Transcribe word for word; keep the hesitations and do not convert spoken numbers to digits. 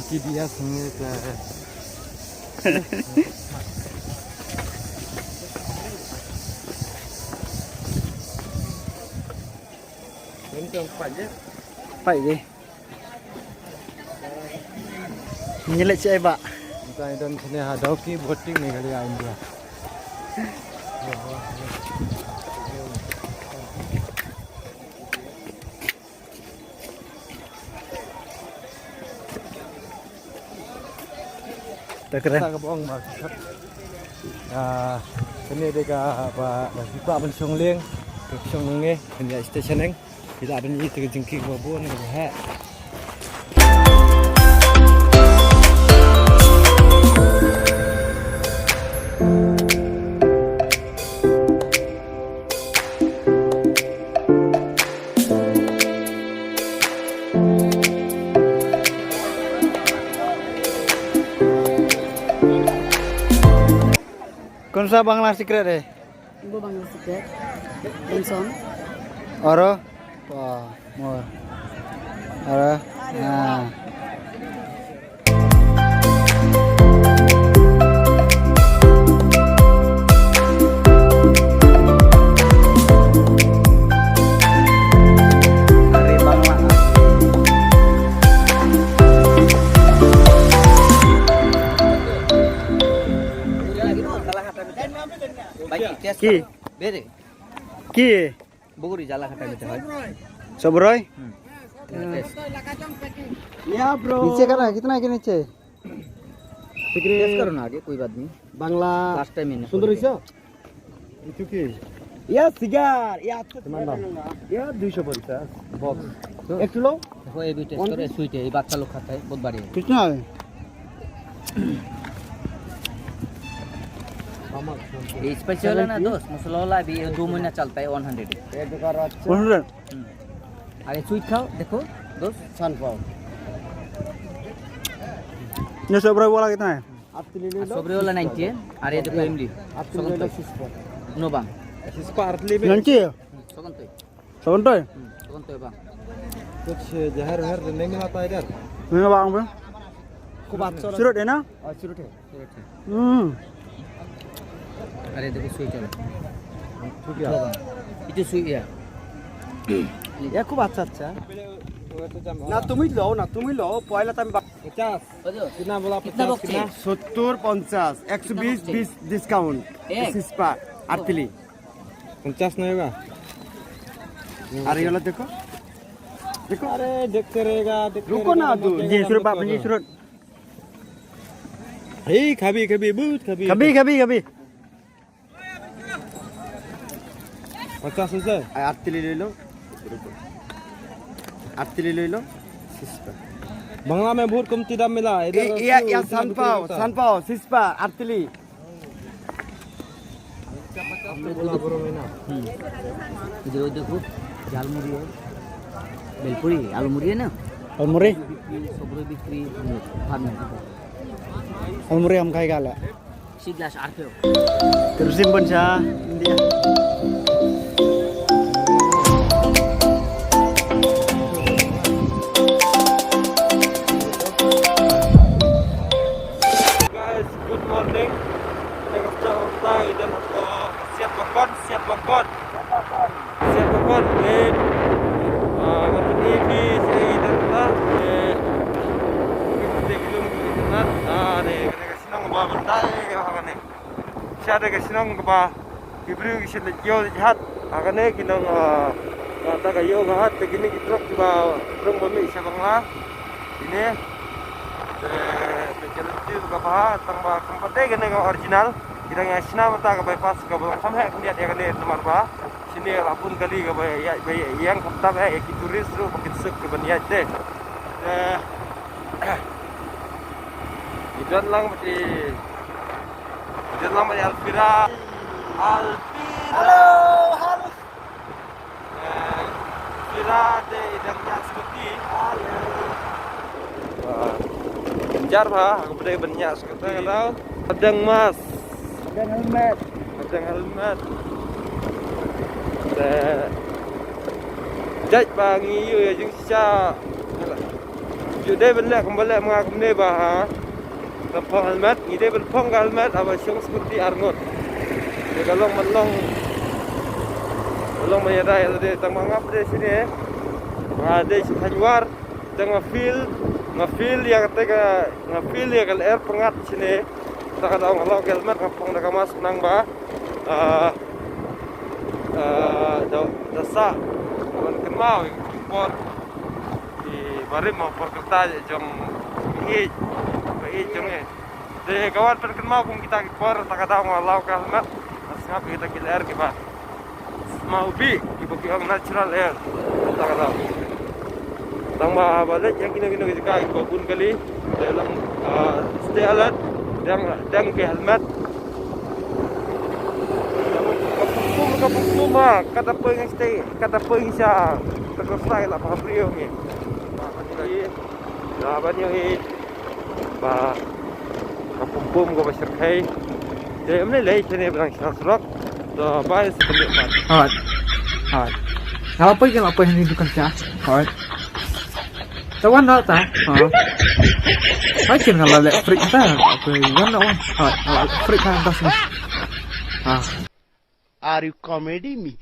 Ki dia sngewte. Pait dei. Ngi leit shaei, Bah? Ngi don shane ha Dawki, boating Meghalaya, India. Ta kren. Ta ka bong ba. Ah, kane dei kaba, ba ki kwah ban shong lieng, ki shong ngi, ban ïa station eng. Ki la ban ïa ka jingkieng ba bun ba heh. कौन सा बांग्ला सीख रहे थे? वो बांग्ला सीख रहे हैं। कौन सा? और? वाह, मोर। और? हाँ। কি? কি? বগুড়ি জালাঘাটে বেচা হয়। সবরই? হুম। নিচে কারা? কিতনা কে নিচে? টেস্ট করো না আগে, কোই বাত নেই। বাংলা। লাস্ট টাইম এনে সুন্দর হইছে? ইয়া সিগার, ইয়া আচ্ছা। কিমান দাম? ইয়া দুইশো পঞ্চাশ বক্স। তো? একটু লো। দেখো, এবি টেস্ট করো, সুইট, এই বাচ্চা লোক খাতে, বহুত বাড়ি। कितना है? ये स्पाइसी वाला ना दोस्त, मसाला वाला अभी ये दो महीना चलता है, वन हंड्रेड। One hundred. हम्म। अरे स्वीट खाओ, देखो दोस्त। सनफ्लावर। ये सब वाला कितना है? आप तो ले लो। सब्री वाला नाइंटी है। अरे देखो इमली। आप तो ले लो। नो बांग। इसको अर्थ ले। नाइंटी है। हम्म, सोगन तो। Sebentar. Hmm, sebentar, Bang. कुछ जहर वहर तो नहीं मिलाता इधर? नहीं, Bang, Bang. खूब अच्छा। Surut है ना? और surut है। Surut है। Hmm. अरे, देखो, सुई चलो। ठीक है। Itu sweet ya. ये खूब अच्छा, अच्छा। ना तुम ही लो, ना तुम ही लो, पहला तो हम बा- पचास। कितना बोला? कितना पचास, बकते? कितना? सत्तर, पचास, एक सौ बीस, कितना बकते? बीस डिस्काउंट। एक? इस, इस पर, आठ के लिए। পঞ্চাশ নয় বা? अरे, ये वाला देखो। देखो। अरे, देखते रहेगा, देखते रुको ना, रहेगा, तू। मत ये देगा, शुरू, मत बाप, ये देगा। शुरू। এই খাবি, খাবি, বহুত খাবি। খাবি, খাবি, খাবি। পঞ্চাশ আছে? আর আটত্রিশ লইলো। আটত্রিশ লইলো। বাংলা মে বহুত কমতি দাম মিলা। এ, ইয়া, ইয়া, সানপাও, সানপাও, সিসপা, আটত্রিশ। हम्म। इधर वो देखो, झालमुड़ी है। भेलपुरी, आलू मुड़ी है ना? आलू मुड़ी? बिक्री, सब बिक्री, हम लोग, फार्म में। आलू मुड़ी हम खाएगा ले। Siglas arpeo. Terusin pun sa, India. Guys, good morning. Kita ka start utai dan ko siap bakon, siap bakon. Siap bakon, eh. Ah, ngan ni bi, eh, dan ta, eh. Kita belum kita, ah, ni, kane ka shnong ba ban tai ha kane. Sha da ka shnong kaba ki briew ki shet leit ïew leit hat ha kane ki nong, ah, kata ka ïew ka hat te kine ki trok kiba rung ba mih sha Bangla. Kine te ka quality ka bha tang ba kam pat dei kane ka original. Ki dang ïa shna bynta ka bypass kaba long kham heh khyndiat ïa kane namar ba shane la bun kali kaba ïa, ba ïa ïeng kham tap heh ïa ki tourist ruh ba kin suk kiban ïaid te. Te i don lang bad i, i don lang bad i Alfira. Alfira. Hello, hello. Eh, Alfira te i dang ïa skuti. Hello. Wah. Jar bha, aku pernah ban ïa skuti. Hello. Adang mask. Adang helmet. Adang helmet. Te jait ba ngi ïoh ïa jingshisha. Ngi dei ban leh kumba leh ma nga kumne ba ha. Ka phong helmet, ngi dei ban phong ka helmet, haba shong scooty ar ngut. Te ka long ban long, ban long ban ïada ïa lade, tang ba nga pdei shane. Nga dei sha Khanwar, te nga feel, nga feel ïa kata ka, nga feel ïa ka lyer pyngngad shane. Te ka daw nga long ka helmet, nga phong da ka mask nang ba. Ah, ah, da, da sah ban kynmaw ïa ka por. Ki barim mo por kata jong ïeit, ba ïeit jong ngi. Te ka wan pynkynmaw kum kita ki por, ta ka daw nga law ka helmet. Nga sngap kita ki lyer kiba sma u bih, kiba ki ong natural air. Ta ka daw. Tang ba ba leit ïa kino kino ki jaka kiba bun kali. Te lang, ah, stay alert. Dang, dang ki helmet. Ka pum pum, ka pum pum ha. Kata poi ngi stay, kata poi ngi sha. Kata poi la ba briew ngi. Ba ban ïohi, ba ban ïohi. Ba ka pum pum kaba shyrkhei. Te ym lei lei shane ba dang sha surok. To bye sa pynlip pat. Hot. Hot. Nga la poi, nga la poi ha kane ka dukan sha. Hot. Ta wan na ta. Ha. Hai kin nga la leh fridge ta. Apa wan na wan. Hot. Nga la leh fridge ta ta sini. Ha. Are you comedy me?